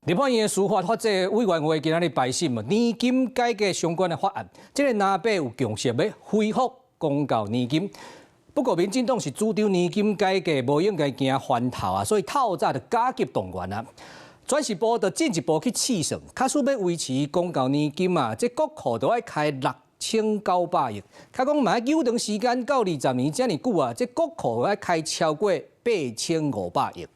立法院的司法法制委員會今仔日排審嘛，年金改革相關的法案，這个藍白有共識欲恢復公教年金。不過民進黨是主張年金改革無應該驚翻頭啊，所以透早就加急動員啊。轉是部就進一步去試算，假使欲維持公教年金啊，這國庫就愛開6900億。較講嘛，延長時間到20年遮爾久啊，這國庫愛開超過8500億。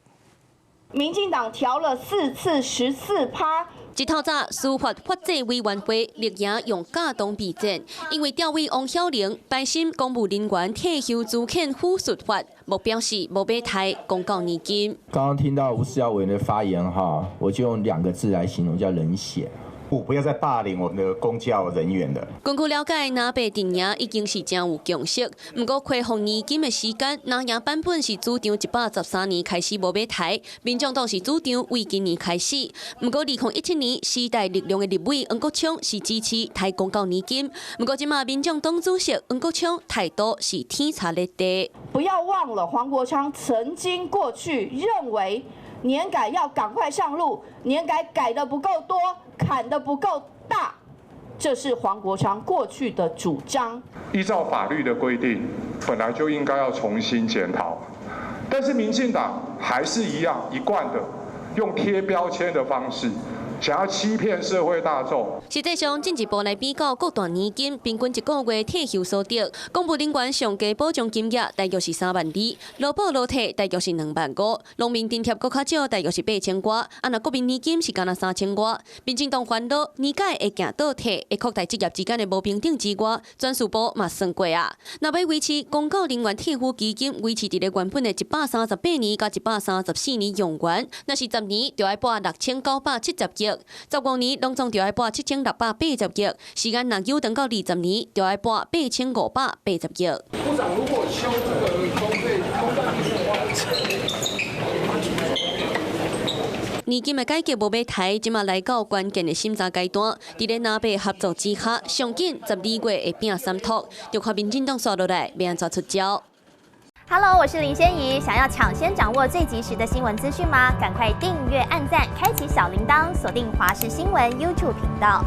民進黨調了四次14趴。一透早，司法法制委員會綠營用教黨備戰，因為調委王曉玲排審公務人員退休資遣撫恤法，目標是無欲刣公教年金。剛剛聽到吳思瑤委員的發言哈，我就用兩個字來形容，叫冷血。不要再霸凌我們的公教人員了。根據了解，藍白陣營已經是真有共識。毋過恢復年金的時間，藍營版本是主張113年開始無欲刣，民眾黨是主張為今年開始。毋過2017年時代力量的立委黃國昌是支持刣公教年金，毋過這馬民眾黨主席黃國昌態度是天差地別。不要忘了，黃國昌曾經過去認為年改要趕快上路，年改改得不夠多，砍得不夠大，這是黃國昌過去的主張。依照法律的規定，本來就應該要重新檢討，但是民進黨還是一樣一貫的用貼標籤的方式，想要欺騙社會大眾。實際上，進一步來比較各大年金平均一個月退休所得，公務人員上低保障金額大約是3萬2，勞保勞退大約是2萬5，農民津貼閣較少，大約是8千外。啊，若國民年金是干焦3千外。民進黨煩惱年改會行倒退，會擴大職業之間的無平等之外，轉事部嘛算過啊。若欲維持公教人員退撫基金維持佇咧原本的138年佮134年用完，若是10年就愛撥6970億，15年攏總就愛撥7680億，時間若延長到20年，就愛撥8580億。部長，如果修這個公費公辦醫生的話，年金的改革無欲刣，這馬來到關鍵的審查階段。佇咧藍白合作之下，上緊12月會拼三讀，就看民進黨紲落來欲按怎出招。 Hello，我是林仙怡。想要搶先掌握最及時的新聞資訊嗎？趕快訂閱、按讚、開啟小鈴鐺，鎖定華視新聞 YouTube 頻道。